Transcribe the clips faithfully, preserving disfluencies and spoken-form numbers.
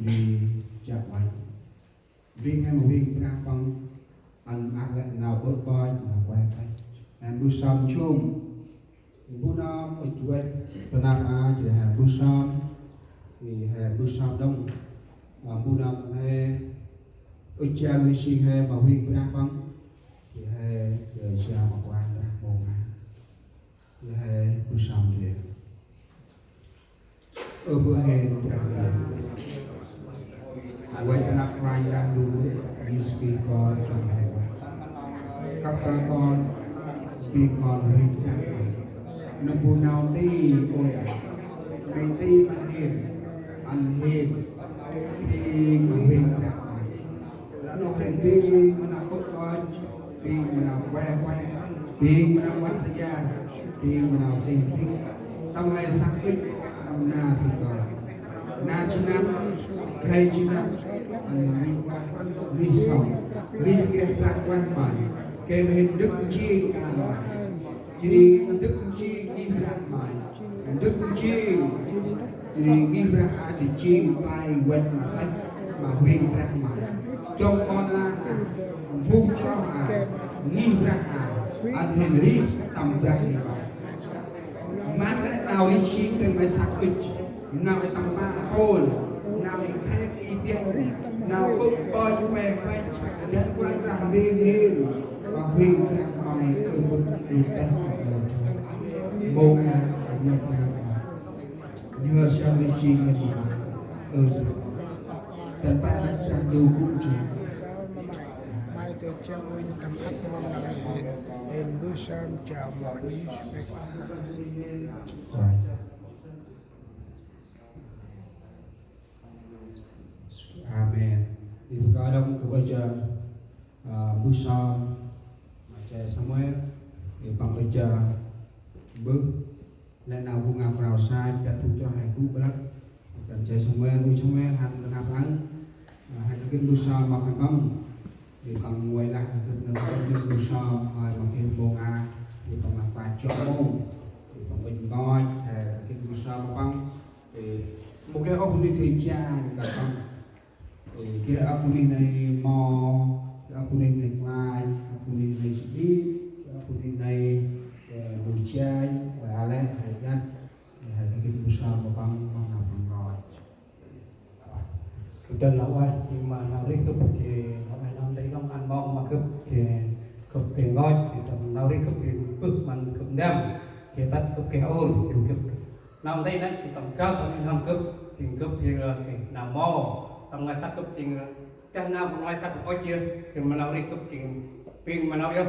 Ri jăk uănh. Ri ngăn ma huêng Brah Păng ăn măt lĕ nau bơ̆ ƀơ̆ nau kuăl kuăl. Ngăn bu sơm chôm. Bu nau ŭch văch bơnăp a jêh he bu sơm. Ri he bu sơm đŏng. Ơ, bu nau he ŭch jang ri sing he ma huêng Brah Păng. Jêh he jêh ma kuăl kuăl mông a. Jêh he bu sơm jêh. Ơ Bơ̆ hên Brah Ndu. Vay ta năp Kôranh Brah Ndu, Yêsu Krist Kon Trong he. Kăp kơ kon, bi kon huêng Brah Ndu. Nâm bu nau nti, ôi a. Nti ma hên, ăn hên, bi ma huêng Brah Ndu. Lĕ nôk hên bi ma nau bơ̆ ƀơ̆, bi ma nau kuăl kuăl, bi ma nau văt ta ya, bi ma nau tih tih. Tâm lĕ săk ŭch, tâm nar hên kon. Nar jêh năp, gay jêh năp, ăn ri kuăl kuăl, ri sŏng, ri geh kuăl kuăl ƀơ̆. Gay ma hên dâk jêng kan ƀơ̆. Jêh ri dâk jêng ngih Brah May. Dâk jêng. Jêh ri ngih Brah a jêh jêng play văch ma tăch ma huêng Brah May. Dŏng ƀon lan a, phung chroh a, ngih Brah a, ăn hên ri tâm Brah Yêhôva. Măt lĕ nau ri jêng tâm lĕ săk ŭch. Nau i tâm pă pôl, nau i khet i biăt, nau bơ̆ ƀơ̆ kuăl kuăl, dăn Kôranh Brah mbêng hên, ma huêng Brah May kơt bơ̆ lu teh. Mông a, mông a, nhhơr sơm ri jêng hên ma, ơ, dăn pă năp Brah Ndu gŭ jêng. May tơ chăng uănh tâm ăp mong nau hên, hên bu sơm chao mong Yêsu Krist. Amen. Ri bơh kơi đŏng kơ bơh jơ, ơ, bu sơm ma che Samuel, ri păng bơh jơ bơh lĕ nau bu ngao krao sa, jêh phung chroh he gŭ blăk. Tâm che Samuel, ui Samuel, hăn ta năp ăn, ơ, he kơ gĭt bu sơm ma khân păng. Ri păng vay lah kơ gĭt nơm kơ gĭt bu sơm, hơi ma geh mông a, ri păng ma kua chok mông. Ri păng bêch ngoch, he kơ gĭt bu sơm ma păng. Ri mâu geh ôh bunuyh dơi janh kơ păng. Ri geh ăp bunuyh nây mo, geh ăp bunuyh nây klach, ăp bunuyh nây jêh, geh ăp bunuyh nây, ơ, bu janh, vay a lĕ, he janh, he kơ gĭt bu sơm ma păng, păng năp păng ngoch. Gâp dăn lah ueh, jêh ma nau rêh gâp, jêh ma ueh nau nti đŏng ăn mong ma gâp, jêh gâp dơi ngoch, jêh tâm nau rêh gâp, jêh bơh măn gâp ndăm, jêh tât gâp geh ur, jêh gâp nau nti nây, jêh tâm găl tâm nuih n'hâm gâp, jêh gâp, jêh lah geh nau mâu, tâm ngơi săk gâp, jêh teh nau ngơi săk gâp ŭch yơh, jêh ma nau rêh gâp, jêh bêng ma nau yơh.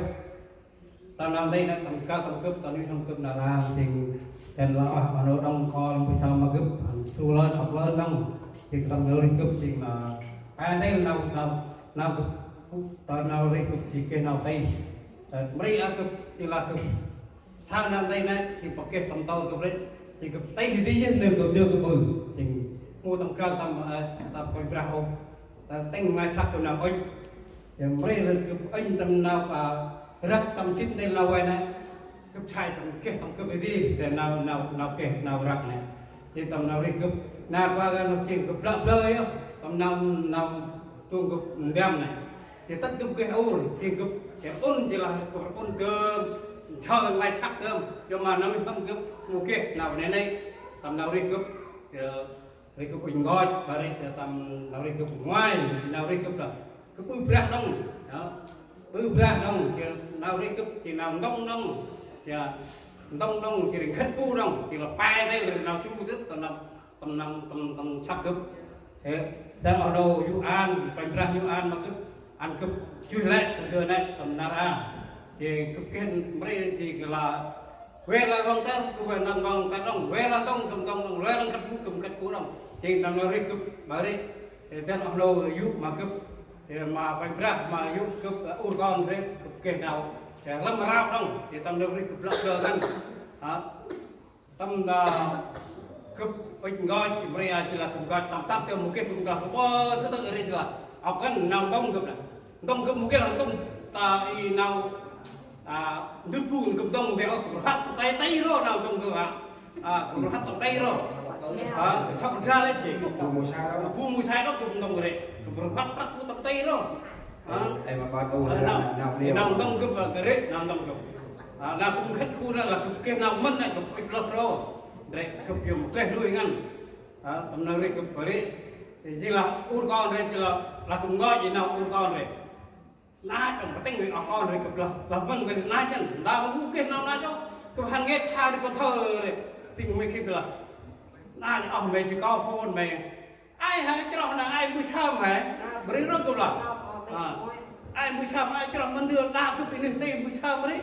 Tâm nau nti nây, tâm găl tâm gâp, tâm nuih n'hâm gâp nau lah, jêh dăn lah ueh, a nô đŏng kơl bu sơm ma gâp, ăn su lơn, ŏk lơn đŏng, jêh tâm nau rêh gâp, jêh ma, a nti nau, nau, nau gâp, tâm nau rêh gâp, jêh geh nau tih. Tâm mri a gâp, jêh lah gâp sa nau nti nây, jêh pă geh tâm tâl gâp rêh, jêh gâp tih di yơh, nơm gâp, nơm gâp ƀư, jêh mâu tâm găl tâm, ơ, tâm Kôranh Brah ôh. Ta tĭng ngơi săk gâp nau ŭch. Jêh mri lĕ gâp ŭnh tâm nau, ơ, răk tâm jê̆t ntil nau vay nây. Gâp sai tâm geh tâm gâp ri, ta nau, nau, nau geh nau răk nây. Jêh tâm nau rêh gâp, nar pa gâp nau jêng gâp blă blơi yơh. Tâm nau, nau tông gâp ndăm nây. Jêh tât gâp geh ur, jêng gâp, jêh ŭn jêh lah gâp ŭn dơm, nchơ ngơi săk dơm. Yơh ma nau nuih n'hâm gâp, mâu geh nau nây nây. Tâm nau rêh gâp, jêh rêh gâp ŭnh ngoch, ƀă rêh tâm nau rêh gâp ngoai, nau rêh gâp lah gâp ƀư brah đŏng, yơh. Ƀư brah đŏng, jêh nau rêh gâp, jêh nau ntŭng đŏng, yơh, ntŭng đŏng, jêh rêh nkhât bu đŏng, jêh lah pe ntil, nau chu tĭt, tâm nau, tâm nau, tâm, tâm săk gâp. Yơh, dăn oh nô yô̆ an, Kôranh Brah yô̆ an ma gâp, ăn gâp jŭr lĕ, ta dơi nây, tâm nar a. Jêh gâp geh mri, jêh gâp lah Vê la văng tât, gâp vê nâng văng tât đŏng, vê la ntŭng, gâp ntŭng đŏng, vê la nkhât bu, gâp nkhât bu đŏng. Jêng tâm nau rêh gâp, ƀă rêh, ơ, dăn oh nô yô̆ ma gâp, ơ, ma Kôranh Brah, ma yô̆ gâp, ơ, ur kon rêh, gâp geh nau, ơ, lăm rau đŏng, ơ, tâm nau rêh gâp blă blơ ngăn. Hă? Tâm nau gâp ŭch ngoch, mri a jêh lah gâp ngoch, tâm tât tơ mâu geh gâp ngoch, ơ, tơ tơ rêh jêh lah. Ŏk ngăn nau ntŭng gâp nây. Ntŭng gâp mâu geh lah ntŭng ta i nau A, ndŭt bu gâp ntŭng bê ôh, gâp rhăt tâm tây tây ro nau ntŭng gâp a. A, gâp rhăt tâm tây ro. Hă, kơ chŏk dra lĕ jêng. Bu mui sai đŏk, bu mui sai đŏk, gâp ntŭng rê. Gâp rvăt prăk bu tâm tây đŏk. Hă? Ê, ê, ma ƀă u, ê, nau, nau, nau, nau ntŭng gâp, kơ rê, nau ntŭng gâp. Hă, lah gâp khĭt bu nă, lah gâp geh nau mĭn nă, gâp ŭch lơh rô. Rê, gâp yơ̆ mâu geh nuih ngăn. Hă, tâm nau rê gâp rê. Jêng lah ur kon rê, jêng lah, lah gâp ngơi, jêng nau ur kon rê. Nai, tâm pơtĭng ri oh kon ri gâp lah, lah mĭn ri nai chăn, lah mâu geh nau nai chăn, gâp hăn ngêt sa ri pơthơ ri, tĭng mê khĭt lah. Nai oh mê chi kâo phôn mê. Ai hă chroh nă ai mbơh sơm hă, bri rơ̆k gâp lah. A, ai mbơh sơm ai chroh mĭn dơ nă gâp i nơh tê mbơh sơm ri.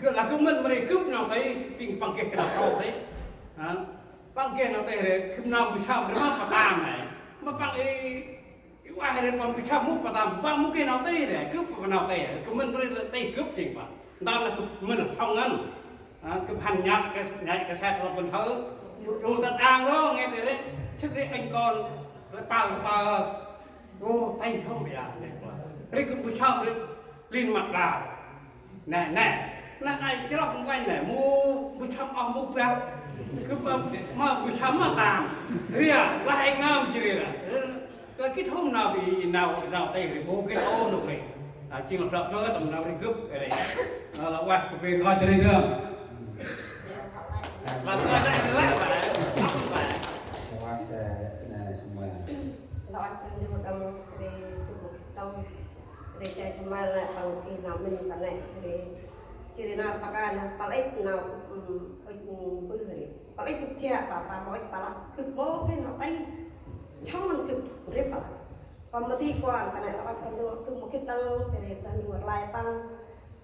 Gâp lah gâp mĭn ri gâp nau tê, tĭng păng geh kơ nau kâo ri. A, păng geh nau tê ri, gâp nau mbơh sơm ri ma pơtăm hă. Ma păng i I ueh ri păng bi chăm mŭk păng tam, păng mŭk geh nau tê ri, gâp păng nau tê, gâp mĭn ri tê gâp jêng păng. Ntơm lah gâp mĭn lah sŏng ngăn. A, gâp hăn nhăk, nhăk cassette lah păng thơ. Rŭ tât ang ro ngêt ri, chit ri anh kon, ri pal pal. Ô, tê hŏm ya, ri gâp bi chăm ri, lin măk đao. Nê, nê, nê, ai chroh nklanh nê, mâu, mâu chăm oh mâu brah. Gâp ma, mâu, mâu chăm ma tam. Ria, lah êng nơm jêh ri ri. Lah gĭt hôm nau bi, nau, nau tê ri, mâu gĭt ôh nôk ri. A, jêng lah prăp prơ tâm nau ri gâp ri. Lah, lah ueh gâp bi ngơi jêh ri dơm. Lah, lah, lah, lah, lah. Lah ueh, nê, semua. Lah ueh, nê, nê, nê, nê, nê, Rê che Samuel nê păng geh nau mĭn ta nê, jêh ri, jêh ri nau păng kơi nê, păng ŭch nau, ŭch, ŭch mbơh ri. Păng ŭch gâp jă, păng, păng ŭch păng lah, gâp mâu geh nau tê. Chŏng mĭn gâp, ri păng lah. Păng mâu di kuan ta nê, lah ueh Brah Ndu, gâp mâu gĭt đŏng, jêh ri Brah Ndu rlai păng.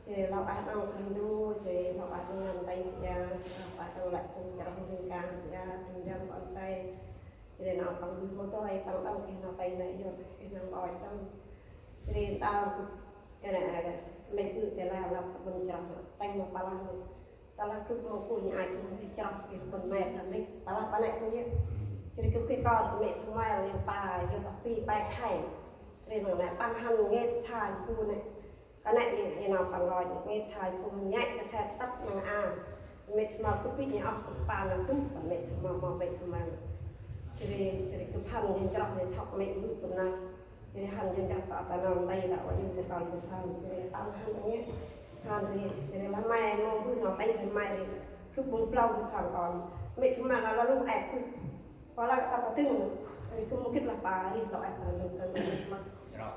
Jêh ri lah ueh đŏng Brah Ndu, jêh ri lah ueh đŏng nau tê ya, lah ueh đŏng lĕ phung chroh ndrung kan ya, ndrung kan kon say. Jêh ri nau păng mbơh mâu dơi, păng đŏng geh nau tê nê, yor geh nau nkoch đŏng. Jêh ri ntơm, kơt nê, mê̆ bơ̆ tê lah, lah păng ƀon chroh, tĭng ma păng lah, ta lah gâp mâu kuh nê, ai gâp mâu geh chroh, geh ƀon mê̆, ta nê, ta lah păng nê tu yơh. Jêh ri gâp geh kon, mê̆ Samuel, yơh pa, yơh pa pi, pa khay. Jêh ri nau nê, păng hăn ngêt sa bu nê. Kơt nê, i, i nau păng nkoch, mê̆ sa bu hăn nhăk, cassette tât nâng an. Mê̆ Samuel gâp bĭch nê oh, pa nâng tuh, mê̆ Samuel, mâu mê̆ Samuel. Jêh ri, jêh ri gâp hăn, jêng chroh nê sŏk mê̆ bơ̆ păng nê. Jêh ri hăn jêng chroh ta, ta nau tê ta ueh yŭ ta kon bơh sơm. Jêh ri păng hăn nê. Hăn ri, jêh ri lah may mâu bơh nau tê ri may ri. Gâp bơh blao bơh sơm kon. Mê̆ Samuel lah lah lŭ êp bơh. Păng lah ta ta tĭng. Ri gâp mâu gĭt lah pa ri lah êp ta lŭ ta lŭ ma.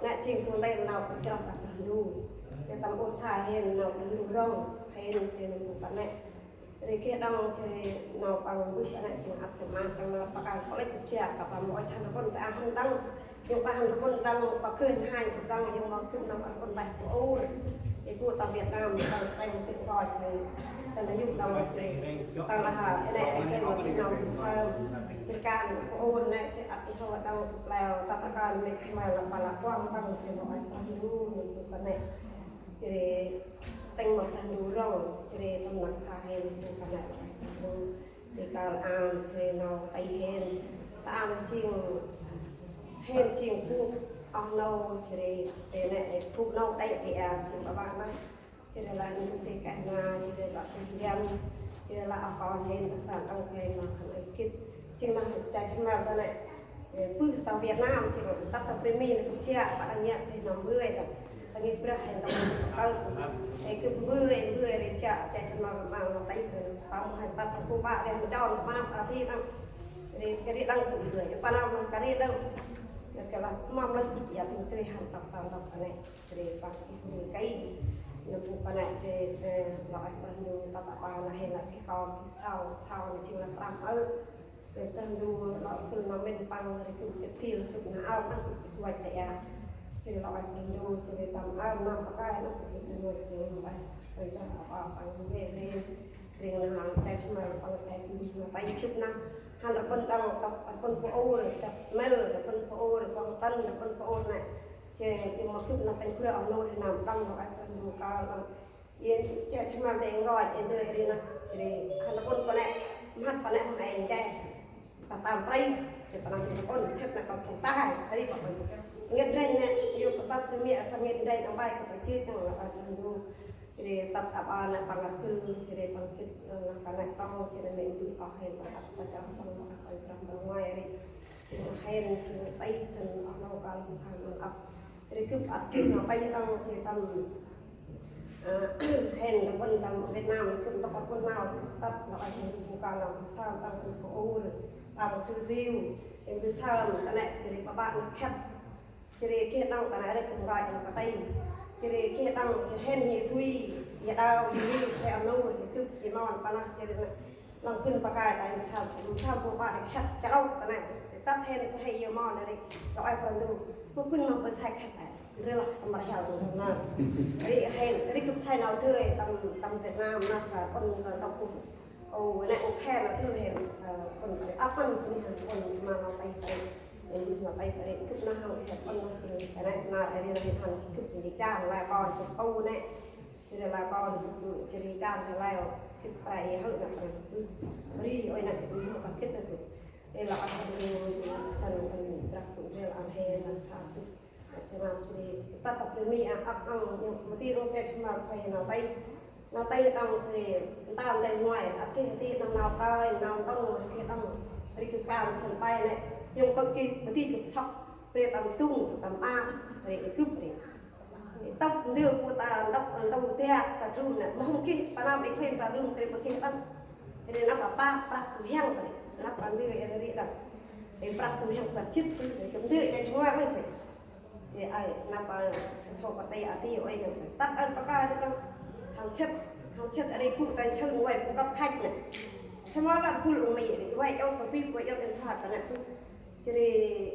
Nê jêng tu lĕ nau gâp chroh ta Brah Ndu. Jêh tâm ƀon sa hên nau Brah Ndu rŏng. Hên jêng nau ta nê. Ri geh đŏng jêh ri nau păng mbơh ta nê jêng ăt gâp ma, păng nau păng kơi kôl ŭch gâp jă, păng mâu ŭch hăn rƀŭn ta hăn đŏng. Yŭng păng hăn rƀŭn đŏng, păng geh hăn rƀŭn đŏng, yŭng mâu gĭt nau rƀŭn ƀah bu ur. Ê bu ta Việt Nam, păng păng gĭt nkoch jêh ri. Ta nê yŭng đŏng jêh ri. Ta lah ha, ê nê, ê geh mâu gĭt nau bi sơm. Jêh ri kan bu ur nê, jêh ăt hăn đŏng gâp leo, ta ta kan mê̆ Samuel lah păng lah kuăng păng jêh ri nau ăt păng lu, nê bu ta nê. Jêh ri tĭng ma Brah Ndu rŏng, jêh ri tâm năk sa hên, bu ta nê. Ri kơl an, jêh ri nau tê hên. Ta an jêng, hên jêng bu, oh nô, jêh ri, tê nê, bu nô tê tê a, jêng ba ba nê. Jêh ri lah nê tê keh na, jêh ri lah tê hiam, jêh ri lah oh kon hên, ta ba đŏng hên, ma khân ay gĭt. Jêng nau che Samuel ta nê. Ê, bơh ta Việt Nam, jêng tât ta Brimi nê gâp jă, păng đŏng nhăk, ê, nau mbơh ê ta. Ta ngih brah hên ta mâu kơl. Ê, gâp mbơh ê, mbơh ê ri jă, jă jăn ma ma ma tih ê. Păng mâu hên tât ta bu ba ri hên chon ma ta thi ta. Ri, ri đăng gâp mbơh ê, păng nau ma kơ ri đăng. Ê, kơ lah mâm lah ya tĭng tui hên tât ta ta ta nê. Ri păng ih mbơh kơi. Nê bu păng nê jêh, ê, lah ê păng nê tât ta păng nê hên lah kih kon, kih sau, sau nê jêng lah prăm ơ. Ê, Brah Ndu lŏ gŭ nau mĭn păng ri gŭ kơt pil gŭ nau ao păng gŭ kơt văch ta aơ. Jêh ri lŏ ê Brah Ndu, jêh ri tâm ao năm pơkai nê gŭ kơt văch jêh ri lŏ ê. Ê, Brah Ndu păng vay vay. Ri nau hăng tê ma păng tê gŭ nau tê gŭ nau. Hăn rƀŭn đăng tât rƀŭn bu ur, tât mel rƀŭn bu ur, păng tân rƀŭn bu ur nê. Jêh ri ma gŭ nau tê gŭ nau ri năm đăng lŏ ê Brah Ndu kơl đăng. Ê, che Samuel nê nkoch, ê, ndơ ri nê, ri, hăn rƀŭn păng nê, mhât păng nê hôm ê nche. Ta tam prei, che păng nê rƀŭn, chêt nê kon sŏng tay, ri păng nê. Ngêt rêh nê, yŭ păng tât ri miêng, sa ngêt rêh nê bai kơ păng chêt nê, lah păng nê. Jêh ri tât ăp a nê păng rgâl, jêh ri păng gĭt, ơ, nau kơt nê tŏng, jêh ri nê ndơ oh hên păng ăp, păng chroh păng, păng chroh păng ngoai ri. Jêh ri hên, jêh ri tih dăn oh nô kơl sa măng ăp. Jêh ri gâp ăt gĭt nau tih tŏng, jêh ri tâm, ơ, hên tâm pŭn tâm Việt Nam, gâp ntŭk ăp pŭn nau, gâp tât nau ai hên bu kơl nau sa tâm pŭn pô ur, tâm su ziu, jêh ri bu sa tâm kơt nê, jêh ri pă pă nau khât. Jêh ri geh đŏng ta nê rêh gâp ngai đŏng kơt tih. Jêh ri geh đŏng jêh hên hê tui, ya đao, ya liu, hê a nô, ya gâp, ya mon, pă lah jêh ri nê. Lăng bân pa kai ta, ya sa, ya sa bu pă nê khât, char ôh ta nê. Tât hên kơ hê ya mon nê ri, lŏ ai păng du. Bu bân ma bơ sai khât ai. Ri lah tâm rhiau du nê. Ri hên, ri gâp sai nau dơi, tâm, tâm Việt Nam nê, ta pŭn, ta tâm pŭn. Ô, nê, ô, khen nau dơi hên, ơ, pŭn, ăp pŭn, pŭn hên, pŭn ma nau tih tih. Ê, nau tih tih, gâp nau hên, pŭn nau tih, nê, nau ri nau hên, gâp nau chan, lai kon, gâp ô nê. Jêh ri lai kon, jêh ri chan, jêh ri lai, gâp prai, hơ, nau prai. Ri, ôi, nau gâp nau prai gâp nau gâp. Ê, la, ơ, hên, hên, hên, hên, srah, gâp nau ăn hên, nau sa, gâp. Srah, jêh ri, tât ta pơmi, a, ăp, ang, ñu, mâu di rŏng kĕ chma, khuê, nau tih. Nau tih tŏng, jêh ri, ntơm dê ngoai, ăp geh di, nau, nau kơi, nau ntŭng, jêh ri tŏng, ri gâp kan, sân bay nê, yŏng bơk gĭt, mâu di gâp sŏk, ri tâm tung, tâm a, ri gâp ri. Tât ndơ bu ta ntŭk, ntŭk dê, ta drum nê, mâu hôm geh, pa nau ri khlin, ta drum, ri bơk geh tât. Ri năp pa, prăk tu hiăng, ri, năp pa ndơ, ri ri đăp. Ri prăk tu hiăng, prăk jêt, ri gâp ndơ, ya chma, ri. Ê, ai, năp, ơ, sa sô kơt tih a ti, ôi, năp. Tât ơ pa kơi nê, hăn sĭt, hăn sĭt, ri gŭ ta chơn, uay, bu kăp khăch nê. Samơ̆ lăp gŭ lŏng mi, ri, uay, ơ, pa bip, uay, ơ, điện thoại ta nê. Jêh ri,